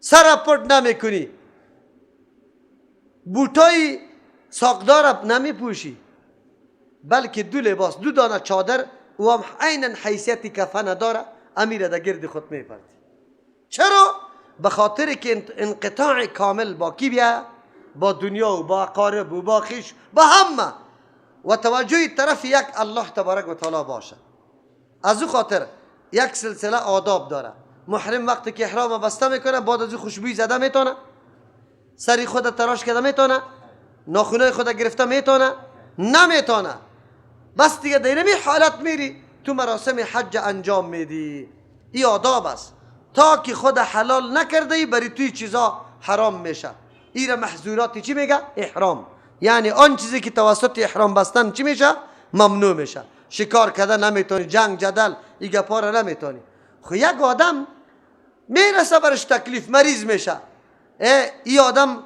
سر پټ نمیکنی، بوتای ساقدار نمیپوشی، بلکه دو لباس، دو دانه چادر، او هم عینا حیثیت کفن داره، امیر در گرد خود میپرد. چرا؟ به خاطر که انقطاع کامل با کی بیا؟ با دنیا و با اقارب و با خویش، با همه، و توجه طرف یک الله تبارک و تعالی باشه. از او خاطر یک سلسله آداب داره. محرم وقتی که احرام بسته میکنه، بعد از او خوشبویی زده میتونه، سری خود تراش کرده میتونه، ناخونای خود گرفته میتونه، نمیتونه. بس دیگه در این حالت میری تو مراسم حج انجام میدی. این آداب است. تا که خود حلال نکرده ای بری توی چیزا حرام میشه. ایره محظورات چی میگه؟ احرام. یعنی آن چیزی که توسط احرام بستن چی میشه؟ ممنوع میشه. شکار کردن نمیتونی، جنگ جدل ای گپا را نمیتونی. خو یک آدم میرسه برش تکلیف، مریض میشه. ای آدم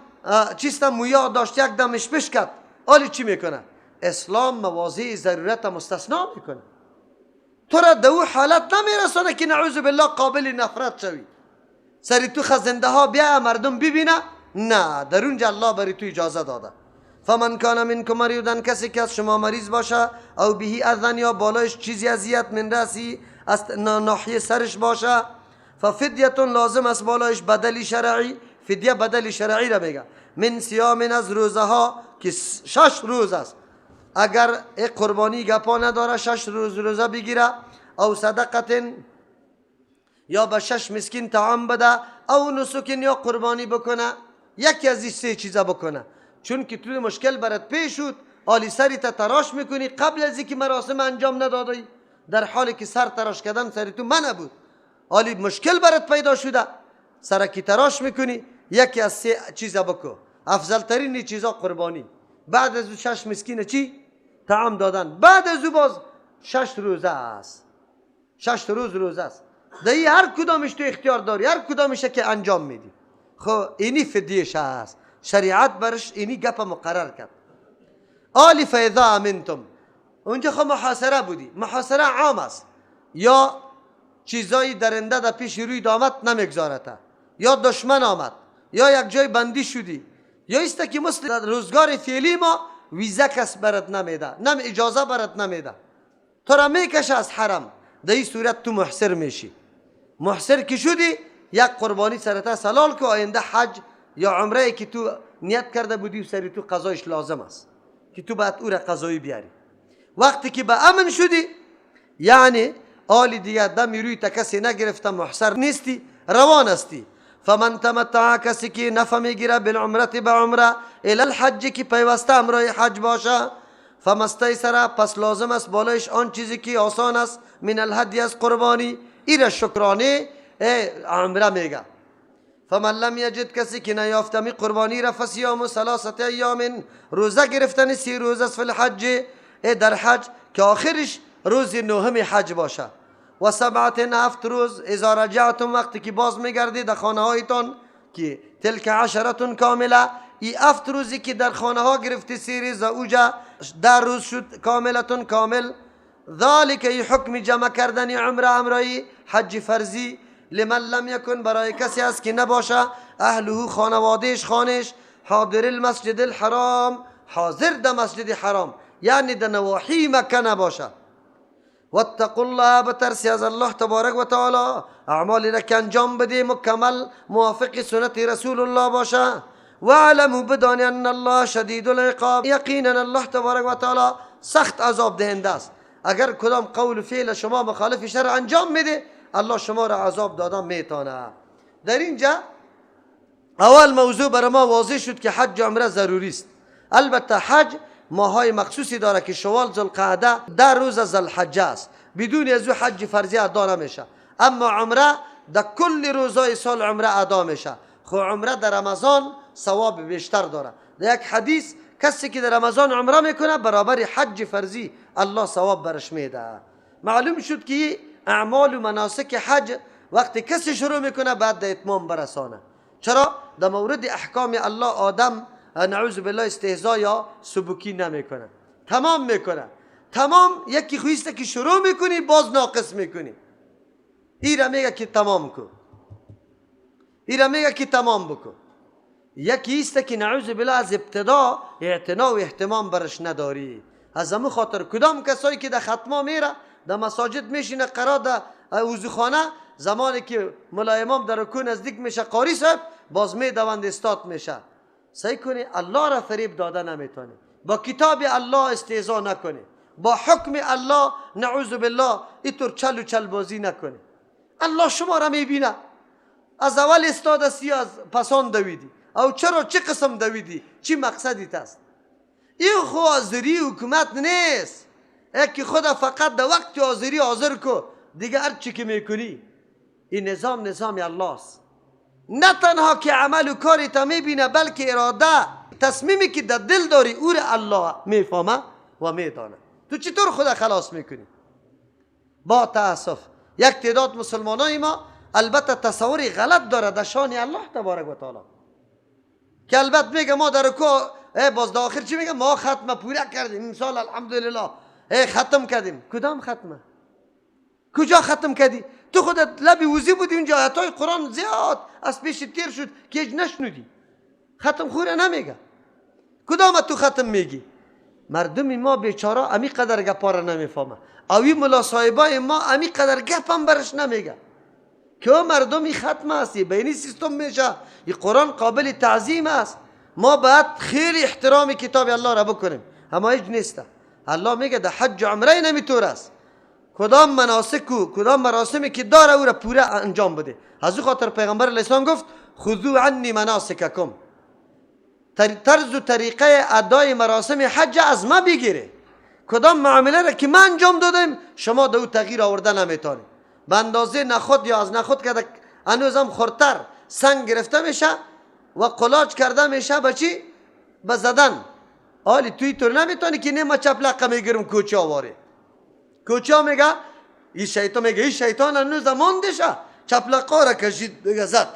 چیست مویا داشت، یک دمش بشکد، حالی چی میکنه؟ اسلام مواضع ضرورت مستثنا میکنه. تو را در او حالت نمیرسانه که نعوذ بالله قابل نفرت شوی، سری تو خزنده ها بیا مردم ببینه. نه، در اونجا الله بری تو اجازه داده. فمن کان منکم مریضا، کسی که از شما مریض باشه، او بهی اذن، یا بالایش چیزی اذیت، من رأسی، از ناحیه سرش باشه، ففدیه لازم است بالایش بدلی شرعی. فدیه بدلی شرعی را میگه. من صیام، از روزه ها که 6 روز است. اگر یک قربانی گپا نداره 6 روز روزه بگیره، او صدقه، یا به 6 مسکین طعام بده، او نسک، یا قربانی بکنه. یکی از این سه چیزا بکنه. چون که تو مشکل برات پیش شد، آلی سری تا تراش میکنی قبل از اینکه مراسم انجام ندادی، در حالی که سر تراش کردن سری تو منع بود، آلی مشکل برات پیدا شده، سرکی تراش میکنی. یکی از سه چیزا بکو. افضل ترین چیزا قربانی، بعد از او 6 مسکین چی؟ طعام دادن، بعد از او باز 6 روزه است. 6 روز روزه است. در هر کدامش تو اختیار داری، هر کدامش که انجام میدی. خب اینی فدیهش است. شریعت برش اینی گپ مقرر کرد. آلی فاذا امنتم، اونجا خب محاصره بودی، محاصره عام است، یا چیزای درنده در پیش روی آمد نمیگذارته، یا دشمن آمد، یا یک جای بندی شدی، یا است که مثل روزگار فعلی ما ویزا کس برات نمیده، نم اجازه برات نمیده، تو را میکشه از حرم. در این صورت تو محصر میشی. محصر که شدی، یک قربانی سرته سلال که آینده حج یا عمره که تو نیت کرده بودی و سری تو قضایش لازم است که تو باید او را قضایی بیاری. وقتی که به امن شدی، یعنی آلی دیگه دم روی تا کسی نگرفته، محصر نیستی، روان هستی. فمن تمتع، کسی که نفع میگیره، بالعمره به عمره، الی الحج، که پیوسته امرای حج باشه، فما استیسر، پس لازم است بالایش آن چیزی که آسان است، من الهدی، از قربانی. ایره شکرانه عمره میگه. فمن لم یجد، کسی که نیافته می قربانی را، فصیام ثلاثه ایام، روزه گرفتن 3 روز است، فی الحج، در حج، که آخرش روز نهم حج باشه، و سبعة، 7 روز، اذا رجعتم، وقتی که باز میگردید در خانه هایتان، که تلک عشرة کامله. ای 7 روزی که در خانه ها گرفتی 3 روز، اوجا 10 روز شد، کاملتون کامل. ذالک، ای حکم جمع کردن عمره امرای حج فرضی، لمن لم یکن، برای کسی است که نباشه، اهله، خانوادهش، خانش، حاضر المسجد الحرام، حاضر در مسجد حرام، یعنی در نواحی مکه نباشه. واتقوا الله، بترسی از الله تبارک و تعالی. اعمال را که انجام بده مکمل موافق سنت رسول الله باشه. واعلموا، بدانی، ان الله شدید العقاب، یقینا الله تبارک و تعالی سخت عذاب دهنده است. اگر کدام قول و فعل شما مخالف شرع انجام میده، الله شما را عذاب دادن میتونه. در اینجا اول موضوع برای ما واضح شد که حج عمره ضروری است. البته حج ماهای مخصوصی داره که شوال، ذوالقعده، 10 روز از ذوالحجه است. بدون از او حج فرضی ادا نمیشه. اما عمره در کل روزای سال عمره ادا میشه. خو عمره در رمضان ثواب بیشتر داره. در یک حدیث کسی که در رمضان عمره میکنه، برابر حج فرضی الله ثواب برش میده. معلوم شد که اعمال و مناسک حج وقتی کسی شروع میکنه، بعد در اتمام برسانه. چرا؟ در مورد احکام الله آدم نعوذ بالله استهزا یا سبکی نمیکنه، تمام میکنه. تمام یکی خویسته که شروع میکنی باز ناقص میکنی. ایره میگه که تمام کن. ایرا میگه که تمام بکن. یکی است که نعوذ بالله از ابتدا اعتنا و اهتمام برش نداری. از همون خاطر کدام کسایی که در ختما میره، در مساجد میشینه، قرار در وضوخانه، زمانی که ملا امام در رکوع نزدیک میشه، قاری صاحب باز میدوند استاد میشه. سعی کنی الله را فریب داده نمیتونی، با کتاب الله استهزا نکنی، با حکم الله نعوذ بالله اینطور چل و چل بازی نکنی. الله شما را میبینه، از اول استاد هستی، از پسان دویدی، او چرا چه قسم دویدی، چی مقصدیت است؟ این خو حاضری حکومت نیست، یکی خدا فقط در وقت حاضری حاضر کو، دیگه هر چی که میکنی. این نظام نظام الله است. نه تنها که عمل و کاری تا میبینه، بلکه اراده تصمیمی که در دل داری او را الله میفهمه و میدانه. تو چطور خدا خلاص میکنی؟ با تاسف یک تعداد مسلمانای ما البته تصوری غلط داره در شان الله تبارک و تعالی، که البته میگه ما در رکوع باز در آخر چی میگه؟ ما ختمه پوره کردیم امسال الحمدلله، ختم کردیم. کدام ختمه؟ کجا ختم کردی؟ تو خودت لبی وزی بودی اونجا، آیتای قرآن زیاد از پیش تیر شد که هیچ نشنودی. ختم خوره نمیگه. کدام تو ختم میگی؟ مردم ما بیچاره امی قدر گپا را نمیفهمه، اوی ملا صاحبای ما امی قدر گپ هم برش نمیگه که او مردمی ختم است، بینی سیستم میشه، این قرآن قابل تعظیم است، ما باید خیلی احترام کتاب الله را بکنیم. اما هیچ نیست. الله میگه در حج عمره نمیطور است، کدام مناسک و کدام مراسمی که داره او را پوره انجام بده. از او خاطر پیغمبر علیه السلام گفت خذو عنی مناسککم، طرز و طریقه ادای مراسم حج از ما بگیره. کدام معامله را که من انجام دادم شما در او تغییر آورده نمیتونید. به اندازه نخود یا از نخود که هنوزم خردتر سنگ گرفته میشه و قلاج کرده میشه به چی؟ به زدن. آلی توی طور نمیتونی که نه ما چپلقه میگیرم کوچه آواره. کوچه میگه این شیطان، میگه این شیطان هنوز ماندشه، چپلقه را کشید میگه زد.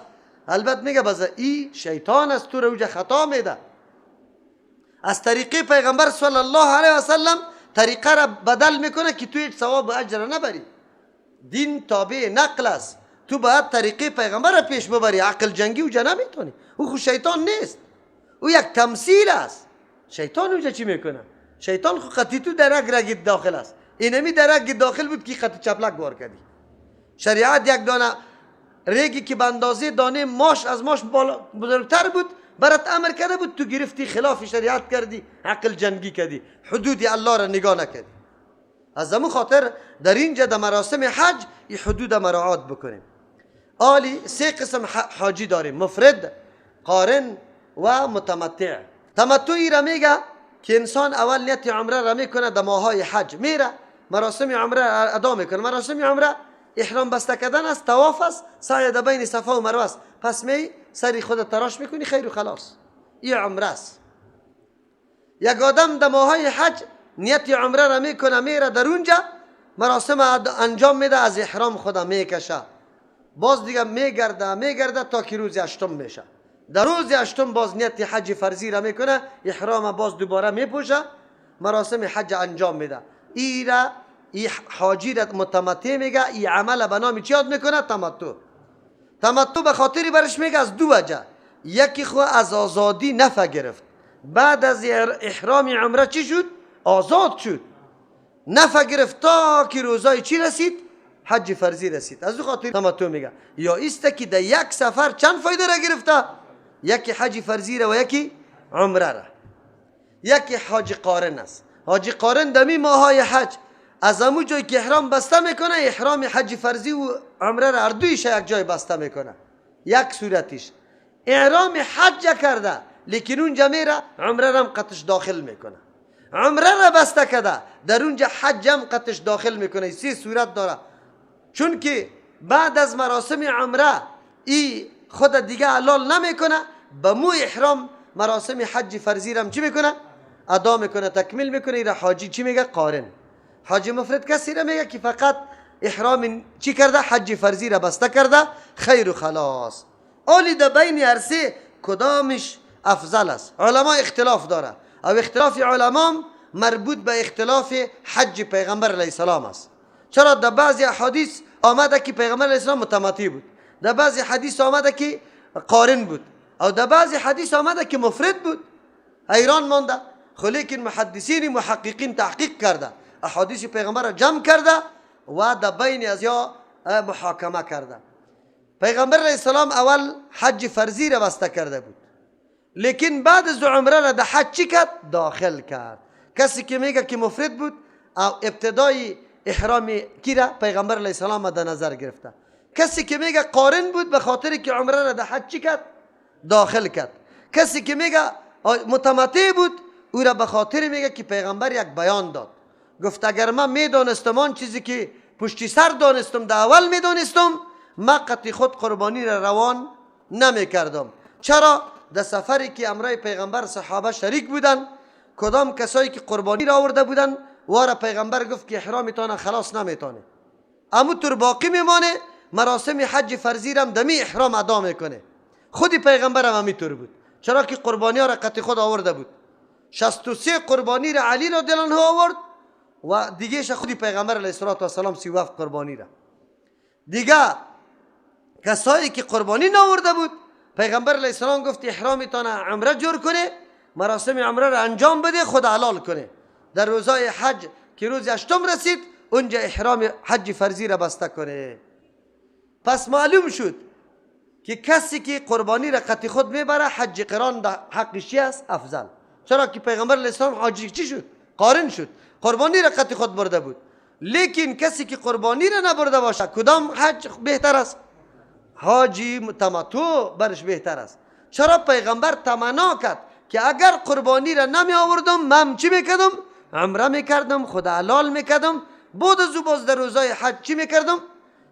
البته میگه باز این شیطان از تو رو خطا میده. از طریقه پیغمبر صلی الله علیه و سلم طریقه را بدل میکنه که تو هیچ ثواب و اجر نبری. دین تابع نقل است، تو باید طریقه پیغمبر را پیش ببری. عقل جنگی اوجا نمیتونی، او خو شیطان نیست، او یک تمثیل است. شیطان اوجا چی میکنه؟ شیطان خو قطعی تو درک رگید داخل است، اینمی درک داخل بود که قطعی چپلک بار کردی. شریعت یک دانه ریگی که به اندازه دانه ماش از ماش بالا بزرگتر بود برات امر کرده بود، تو گرفتی خلاف شریعت کردی، عقل جنگی کردی، حدود الله را نگاه نکردی. از همون خاطر در اینجا در مراسم حج این حدود مراعات بکنیم. آلی سه قسم حاجی داریم: مفرد، قارن و متمتع. تمتعی را میگه که انسان اول نیت عمره را میکنه، در ماهای حج میره مراسم عمره ادا میکنه. مراسم عمره احرام بسته کردن است، طواف است، سعی در بین صفا و مروه است. پس می سری خود تراش میکنی، خیر و خلاص، این عمره است. یک آدم در ماهای حج نیت عمره را میکنه، میره در اونجا مراسم انجام میده، از احرام خود میکشه، باز دیگه میگرده میگرده تا که روز هشتم میشه. در روز هشتم باز نیت حج فرضی را میکنه، احرام باز دوباره میپوشه، مراسم حج انجام میده. ایرا ای حاجی را متمتع میگه. ای عمل به نام چی یاد میکنه؟ تمتع. تمتع به خاطری برش میگه از دو وجه: یکی خو از آزادی نفع گرفت، بعد از احرام عمره چی شد؟ آزاد شد، نفع گرفت تا که روزای چی رسید؟ حج فرضی رسید. از او خاطر تمتع میگه. یا ایست که در یک سفر چند فایده را گرفته؟ یکی حج فرضی را و یکی عمره را. یکی حاج قارن است. حاج قارن دمی ماهای حج از همون جایی که احرام بسته میکنه، احرام حج فرضی و عمره را هر دویش یک جای بسته میکنه، یک صورتش احرام حج کرده، لیکن اونجا میره عمره را هم قطش داخل میکنه، عمره را بسته کرده در اونجا حج هم قطش داخل میکنه. سه صورت داره، چون که بعد از مراسم عمره ای خود دیگه حلال نمیکنه، به مو احرام مراسم حج فرضی را هم چی میکنه؟ ادا میکنه، تکمیل میکنه. ایره حاجی چی میگه؟ قارن. حاجی مفرد کسی را میگه که فقط احرام چی کرده؟ حج فرضی را بسته کرده، خیر و خلاص. آلی در بین هر سه کدامش افضل است؟ علما اختلاف داره، او اختلاف علما مربوط به اختلاف حج پیغمبر علیه السلام است. چرا در بعضی احادیث آمده که پیغمبر علیه السلام متمتع بود، در بعضی حدیث آمده که قارن بود، او در بعضی حدیث آمده که مفرد بود. حیران مانده. خو لیکن محدثین محققین تحقیق کرده، احادیث پیغمبر را جمع کرده و در بین از یا محاکمه کرده. پیغمبر علیه السلام اول حج فرضی را بسته کرده بود، لیکن بعد از عمره را در حج چی کرد؟ داخل کرد. کسی که میگه که مفرد بود، او ابتدای احرام کی را؟ پیغمبر علیه السلام در نظر گرفته. کسی که میگه قارن بود، به خاطر که عمره را در حج چی کرد؟ داخل کرد. کسی که میگه متمتع بود، او را به خاطر میگه که پیغمبر یک بیان داد، گفت اگر من میدانستم آن چیزی که پشتی سر دانستم در اول میدانستم، من قطعی خود قربانی را روان نمیکردم. چرا؟ در سفری که امرای پیغمبر صحابه شریک بودن، کدام کسایی که قربانی را آورده بودن، وارا پیغمبر گفت که احرامتان خلاص نمیتونه، امو تر باقی میمانه، مراسم حج فرضی را دمی احرام ادا میکنه. خودی پیغمبر هم همینطور بود، چرا که قربانی را قطعی خود آورده بود. 63 قربانی را علی را دلانه آورد و دیگه خودی پیغمبر علیه الصلاة والسلام 37 قربانی را. دیگه کسایی که قربانی نآورده بود، پیغمبر علیه السلام گفت احرامتان عمره جور کنه، مراسم عمره را انجام بده، خود حلال کنه. در روزای حج که روز هشتم رسید، اونجا احرام حج فرضی را بسته کنه. پس معلوم شد که کسی که قربانی را قطع خود میبره، حج قران در حقش چی است؟ افضل. چرا که پیغمبر علیه السلام حاجی چی شد؟ قارن شد، قربانی را قطع خود برده بود. لیکن کسی که قربانی را نبرده باشه، کدام حج بهتر است؟ حاجی تمتع برش بهتر است. چرا پیغمبر تمنا کرد که اگر قربانی را نمی آوردم، من چی میکردم؟ عمره میکردم، خود حلال میکردم، بود از او باز در روزای حج چی میکردم؟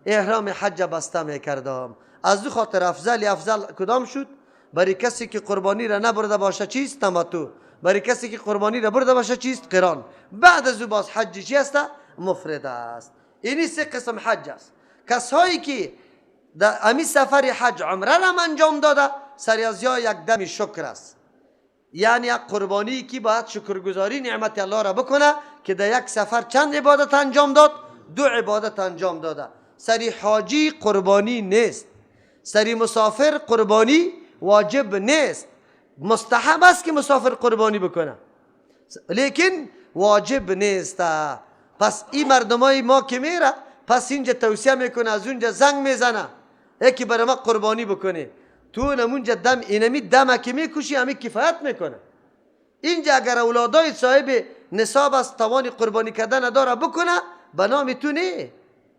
احرام حج بسته میکردم. از او خاطر افضل افضل کدام شد؟ برای کسی که قربانی را نبرده باشه چیست؟ تمتع. برای کسی که قربانی را برده باشه چیست؟ قران. بعد از او باز حج چی است؟ مفرد است. اینی سه قسم حج است. کسایی که در امی سفر حج عمره را انجام داده، سری از یا یک دم شکر است، یعنی یک قربانی که باید شکرگزاری نعمت الله را بکنه که در یک سفر چند عبادت انجام داد؟ دو عبادت انجام داده. سری حاجی قربانی نیست، سری مسافر قربانی واجب نیست. مستحب است که مسافر قربانی بکنه، لیکن واجب نیست. پس این مردمای ما که میره، پس اینجا توصیه میکنه، از اونجا زنگ میزنه یکی برای ما قربانی بکنه، تو نمونجا دم اینمی دم که میکشی همی کفایت میکنه. اینجا اگر اولادای صاحب نصاب است، توان قربانی کردن نداره بکنه، به نام تو نه،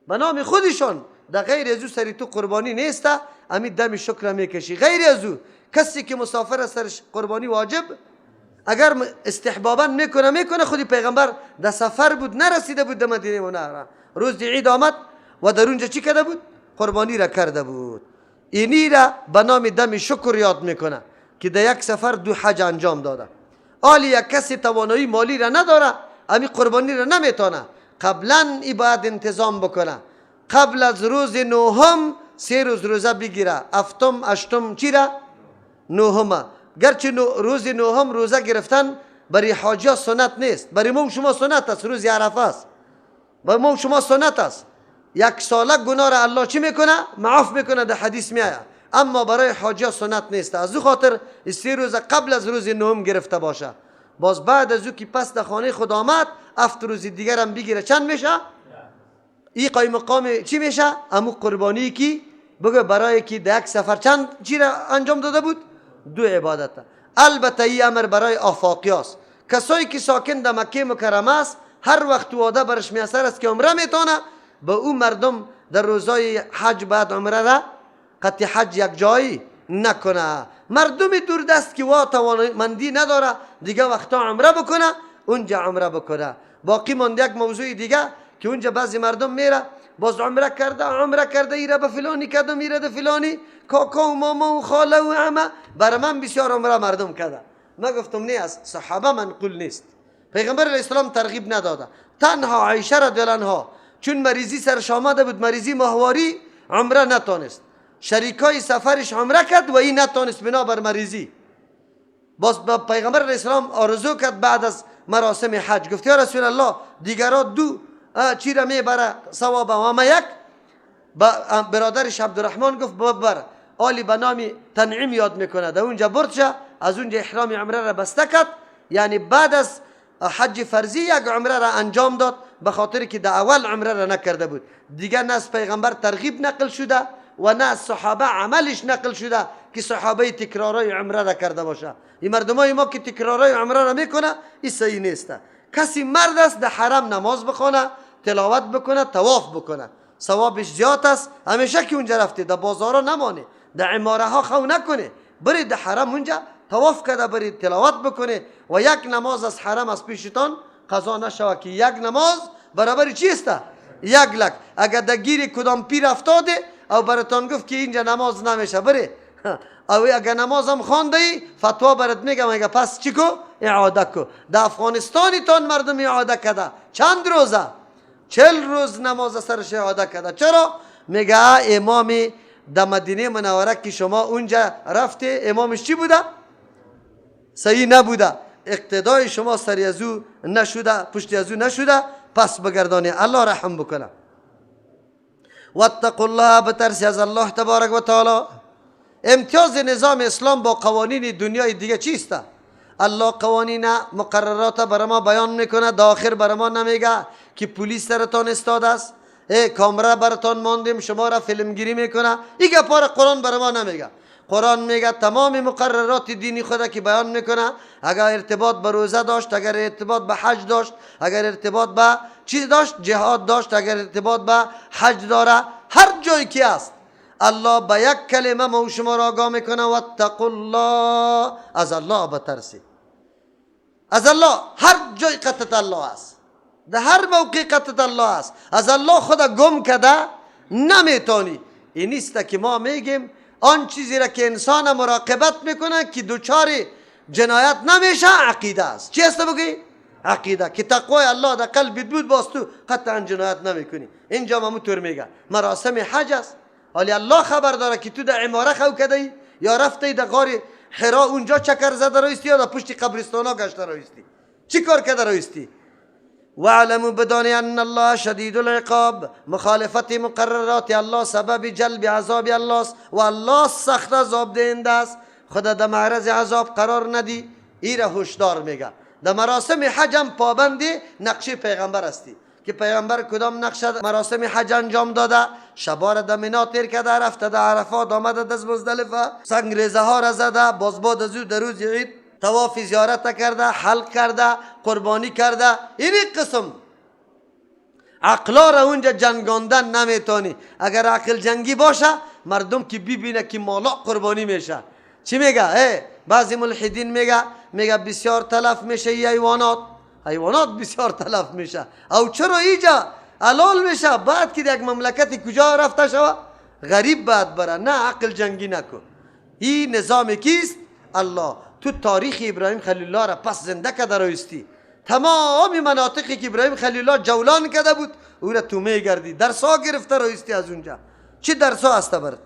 به نام خودشون. در غیر از او سری تو قربانی نیست، همی دم شکر میکشی. غیر از او کسی که مسافر سرش قربانی واجب، اگر استحبابا میکنه میکنه. خودی پیغمبر در سفر بود، نرسیده بود در مدینه منوره، روز عید آمد و در اونجا چی کرده بود؟ قربانی را کرده بود. اینی را به نام دم شکر یاد میکنه که در یک سفر دو حج انجام داده. آلی یک کسی توانایی مالی را نداره، امی قربانی را نمیتونه، قبلا ای باید انتظام بکنه. قبل از روز نهم 3 روز روزه بگیره، هفتم هشتم چی را؟ نهم. گرچه روز نهم روزه گرفتن برای حاجی ها سنت نیست، برای ما و شما سنت است. روز عرفه است، برای ما و شما سنت است. یک ساله گناه را الله چی میکنه؟ معاف میکنه، در حدیث میآید. اما برای حاجی ها سنت نیست. از او خاطر 3 روز قبل از روز نهم گرفته باشه. باز بعد از او که پس در خانه خود آمد، 7 روز دیگر هم بگیره، چند میشه؟ ای قایم مقام چی میشه؟ امو قربانی کی بگه برای کی در یک سفر چند چی را انجام داده بود؟ دو عبادت. البته این امر برای آفاقی است. کسایی که ساکن در مکه مکرمه است، هر وقت وعده برش میسر است که عمره میتونه، به او مردم در روزای حج بعد عمره را قطع حج یک جایی نکنه. مردم دوردست که وا توانمندی نداره دیگه وقتا عمره بکنه، اونجا عمره بکنه. باقی مانده یک موضوع دیگه که اونجا بعضی مردم میره باز عمره کرده، عمره کرده، ایره به فلانی کردم، ایره به فلانی، کاکا و ماما و خاله و عمه، برای من بسیار عمره مردم کرده. ما گفتم نه، از صحابه منقول نیست. پیغمبر علیه السلام ترغیب نداده. تنها عایشه رضی الله عنها چون مریضی سرش آمده بود، مریضی ماهواری، عمره نتانست. شریکای سفرش عمره کرد و این نتانست بنابر مریضی. باز با پیغمبر علیه السلام آرزو کرد بعد از مراسم حج، گفت یا رسول الله دیگرا دو چی را میبره ثواب و ما یک. برادرش عبدالرحمن گفت ببر. آلی به نام تنعیم یاد میکنه، در اونجا برد شه، از اونجا احرام عمره را بسته کرد. یعنی بعد از حج فرضی یک عمره را انجام داد، به خاطر که در اول عمره را نکرده بود. دیگه نه از پیغمبر ترغیب نقل شده و نه از صحابه عملش نقل شده که صحابه تکرارای عمره را کرده باشه. این مردمای ما که تکرارای عمره را میکنه این صحیح نیست. کسی مرد است در حرم نماز بخونه، تلاوت بکنه، طواف بکنه، ثوابش زیاد است. همیشه که اونجا رفته در بازارا نمانه، در عماره ها خو نکنه، بری در حرم اونجا طواف کرده، بری تلاوت بکنه و یک نماز از حرم از پیشتان قضا نشوه که یک نماز برابر چیست؟ 1 لک. اگر در گیر کدام پیر افتاده او براتان گفت که اینجا نماز نمیشه بری، او اگر نمازم خوانده ای فتوا برات میگم، اگه پس چی کو؟ اعاده کو. در افغانستانتان مردم اعاده کرده چند روزه؟ 40 روز نماز سرش اعاده کرده. چرا؟ میگه امام در مدینه منوره که شما اونجا رفته امامش چی بوده؟ صحیح نبوده، اقتدای شما سری از او نشده، پشت از او نشده، پس بگردانه. الله رحم بکنه. واتقوا الله، بترسی از الله تبارک و تعالی. امتیاز نظام اسلام با قوانین دنیای دیگه چیست؟ الله قوانین مقررات بر ما بیان میکنه، در آخر بر ما نمیگه که پلیس سرتان استاد است، ای کامره براتان ماندیم شما را فیلمگیری میکنه. این گپا قرآن بر ما نمیگه. قرآن میگه تمام مقررات دینی خدا که بیان میکنه، اگر ارتباط به روزه داشت، اگر ارتباط به حج داشت، اگر ارتباط به چیز داشت، جهاد داشت، اگر ارتباط به حج داره، هر جایی که است الله به یک کلمه ما شما را آگاه میکنه: واتقوا الله، از الله بترسید. از الله هر جای قطعت الله است، در هر موقع قطعت الله است. از الله خدا گم کده نمیتونی. این نیست که ما میگیم آن چیزی را که انسان مراقبت میکنه که دچار جنایت نمیشه عقیده است. چی است بگی؟ عقیده. که تقوای الله در قلب بود باز تو قطعا جنایت نمیکنی. اینجا طور میگه مراسم حج است. حالی الله خبر داره که تو در عماره خو کده ای یا رفته در غار حرا اونجا چکر زده رایستی یا در پشت قبرستان ها گشته رایستی، چی کار کرده رایستی. واعلموا، بدانی، ان الله شدید العقاب. مخالفت مقررات الله سبب جلب عذاب الله است و الله سخت عذاب دهنده است. خدا در معرض عذاب قرار ندی. ای را هشدار میگه. در مراسم حج هم پابند نقشه پیغمبر هستی که پیغمبر کدام نقشه مراسم حج انجام داده. شبا را در منا تیر کرده، رفته در عرفات، آمده از مزدلفه، سنگ ریزه ها را زده، باز بعد از او در روز عید طواف زیارت کرده، حلق کرده، قربانی کرده. این قسم عقلا را اونجا جنگاندن نمیتونی. اگر عقل جنگی باشه مردم که ببینه که مالا قربانی میشه چی میگه؟ ای بعضی ملحدین میگه، میگه بسیار تلف میشه حیوانات، حیوانات بسیار تلف میشه، او چرا ایجا حلال میشه؟ بعد که یک مملکت کجا رفته شوه غریب بعد بره. نه، عقل جنگی نکن. این نظام کیست؟ الله. تو تاریخ ابراهیم خلیل الله را پس زنده کرده رایستی. تمام مناطقی که ابراهیم خلیل الله جولان کرده بود او را تو میگردی، درسا گرفته رایستی. از اونجا چی درسا است برد؟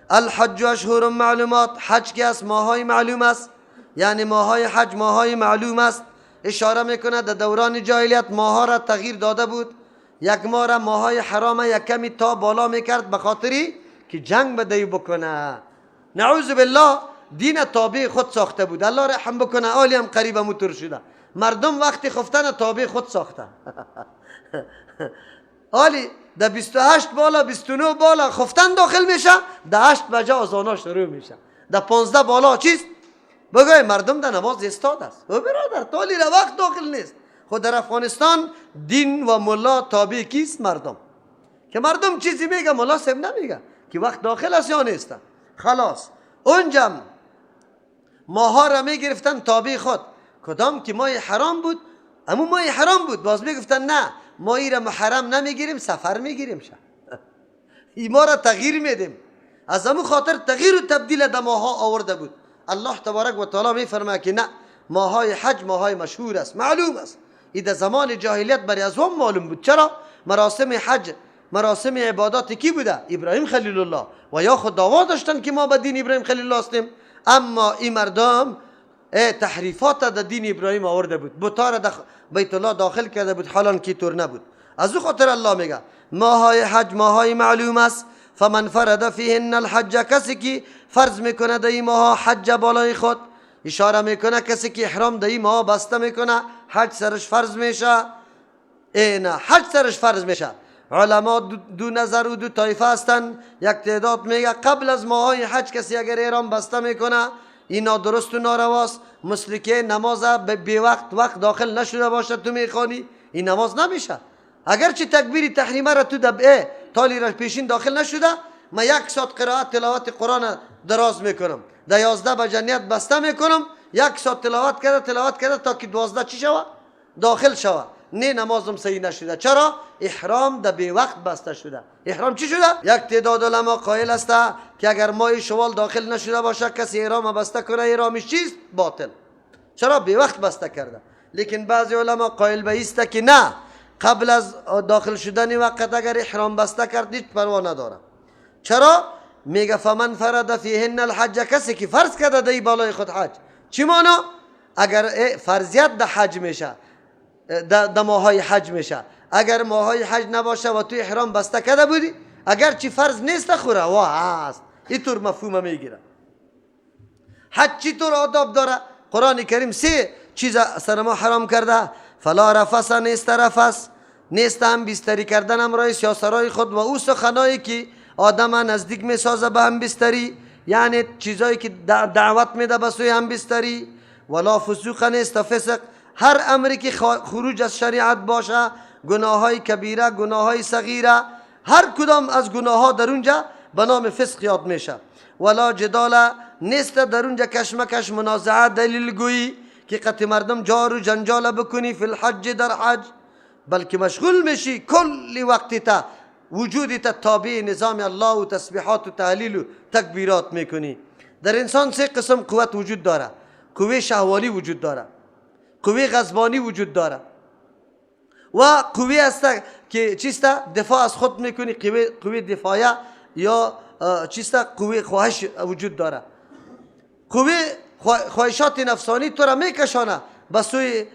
الحج اشهر معلومات. حج که است ماهای معلوم است، یعنی ماهای حج ماهای معلوم است. اشاره میکنه در دوران جاهلیت ماها را تغییر داده بود، یک ماه را ماهای حرام یک کمی تا بالا میکرد به خاطری که جنگ بده بکنه. نعوذ بالله، دین تابع خود ساخته بود. الله رحم بکنه، آلی هم قریب موتور شده. مردم وقتی خفتن تابع خود ساخته. آلی در 28 بالا 29 بالا خفتن داخل میشه، در 8 بجه آذانا شروع میشه، در 15 بالا چیست؟ بگوی مردم در نماز استاد است. او برادر تالی را وقت داخل نیست. خود در افغانستان دین و ملا تابع کیست؟ مردم. که مردم چیزی میگه ملا صاحب نمیگه که وقت داخل است یا نیست. خلاص اونجا ماها را میگرفتن تابع خود. کدام که ماه حرام بود امو ماه حرام بود، باز میگفتن نه ما ای را محرم نمیگیریم، صفر میگیریم شه، ای ما را تغییر میدیم. از امو خاطر تغییر و تبدیل در ماها آورده بود. الله تبارک و تعالی میفرماید که نه، ماهای حج ماهای مشهور است، معلوم است. ای در زمان جاهلیت برای از معلوم بود. چرا؟ مراسم حج مراسم عبادات کی بوده؟ ابراهیم خلیل الله. و یا خود دعوا داشتن که ما به دین ابراهیم خلیل الله هستیم، اما این مردم تحریفات در دین ابراهیم آورده بود، بتا را در بیت الله داخل کرده بود، حالان که طور نبود. از او خاطر الله میگه ماهای حج ماهای معلوم است. فمن فرض فیهن الحج، کسی که فرض میکنه در این ماه حج بالای خود، اشاره میکنه کسی که احرام در این ماه بسته میکنه حج سرش فرض میشه. نه، حج سرش فرض میشه. علما دو نظر و دو طایفه هستن. یک تعداد میگه قبل از ماهای حج کسی اگر احرام بسته میکنه این نادرست و نارواست، مثل که نماز به وقت داخل نشده باشه تو میخوانی این نماز نمیشه. اگرچه تکبیر تحریمه را تو دبعه تالی را پیشین داخل نشده، ما یک ساعت قرائت تلاوت قرآن دراز میکنم، در 11 بجه نیت بسته میکنم، یک ساعت تلاوت کرده تا که 12 چی شوه؟ داخل شوه. نه، نمازم صحیح نشده. چرا؟ احرام در بی وقت بسته شده. احرام چی شده؟ یک تعداد علما قائل است که اگر ماه شوال داخل نشده باشه کسی احرام بسته کنه احرامش چیست؟ باطل. چرا؟ بی وقت بسته کرده. لیکن بعضی علما قائل به است که نه، قبل از داخل شدن وقت اگر احرام بسته کرد هیچ پروا نداره. چرا؟ میگه فمن فرض فیهن الحج، کسی که فرض کرده دی بالای خود حج. چی مانا؟ اگر فرضیت ده حج میشه، ده ماهای حج میشه، اگر ماهای حج نباشه و تو احرام بسته کرده بودی، اگر چی فرض نیست خو روا هست. اینطور مفهوم میگیره. حج چطور آداب داره؟ قرآن کریم سه چیز سر ما حرام کرده. فلا رفث، نیست رفث، نیست هم بستری کردن همراه سیاسرای خود و او سخنایی که آدم نزدیک میسازه به هم بستری، یعنی چیزایی که دعوت میده به سوی هم بستری. ولا فسوق، نیست فسق، هر امری که خروج از شریعت باشه، گناه های کبیره، گناه های صغیره، هر کدام از گناه ها در اونجا به نام فسق یاد میشه. ولا جدال، نیست در اونجا کشمکش، منازعه، دلیل گویی که قطع مردم جار و جنجال بکنی فی الحج، در حج، بلکه مشغول میشی کل وقتی تا وجودی تا تابع نظام الله و تسبیحات و تهلیل و تکبیرات میکنی. در انسان سه قسم قوت وجود داره. قوه شهوانی وجود داره، قوه غضبانی وجود داره و قوه است که چیست؟ دفاع از خود میکنی، قوه دفاعیه یا چیست؟ قوه خواهش وجود داره. قوه خواهشات نفسانی تو را میکشانه به سوی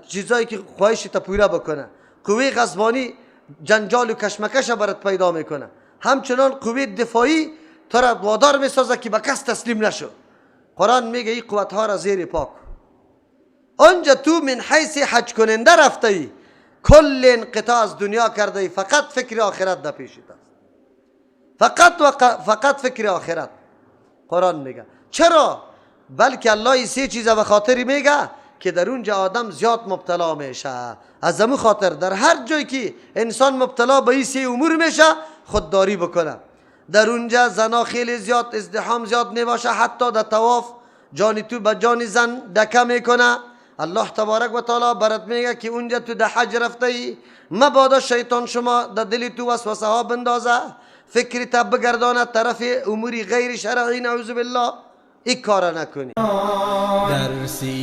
چیزایی که خواهش تا پوره بکنه. قوه غضبانی جنجال و کشمکش برات پیدا میکنه. همچنان قوه دفاعی تو را وادار میسازه که به کس تسلیم نشو. قرآن میگه این قوت ها را زیر پاک. آنجا تو من حیث حج کننده رفته ای، کل انقطاع از دنیا کرده ای، فقط فکر آخرت در پیشت است، فقط و فقط فکر آخرت. قرآن میگه چرا؟ بلکه الله سه چیز به خاطر میگه که در اونجا آدم زیاد مبتلا میشه. از همون خاطر در هر جایی که انسان مبتلا به این سه امور میشه خودداری بکنه. در اونجا زنا خیلی زیاد، ازدحام زیاد نباشه، حتی در طواف جانی تو به جان زن دکه میکنه. الله تبارک و تعالی برات میگه که اونجا تو در حج رفته ای، مبادا شیطان شما در دل تو وسوسه ها بندازه، فکر تا بگردانه طرف اموری غیر شرعی، نعوذ بالله. این کار نکنی.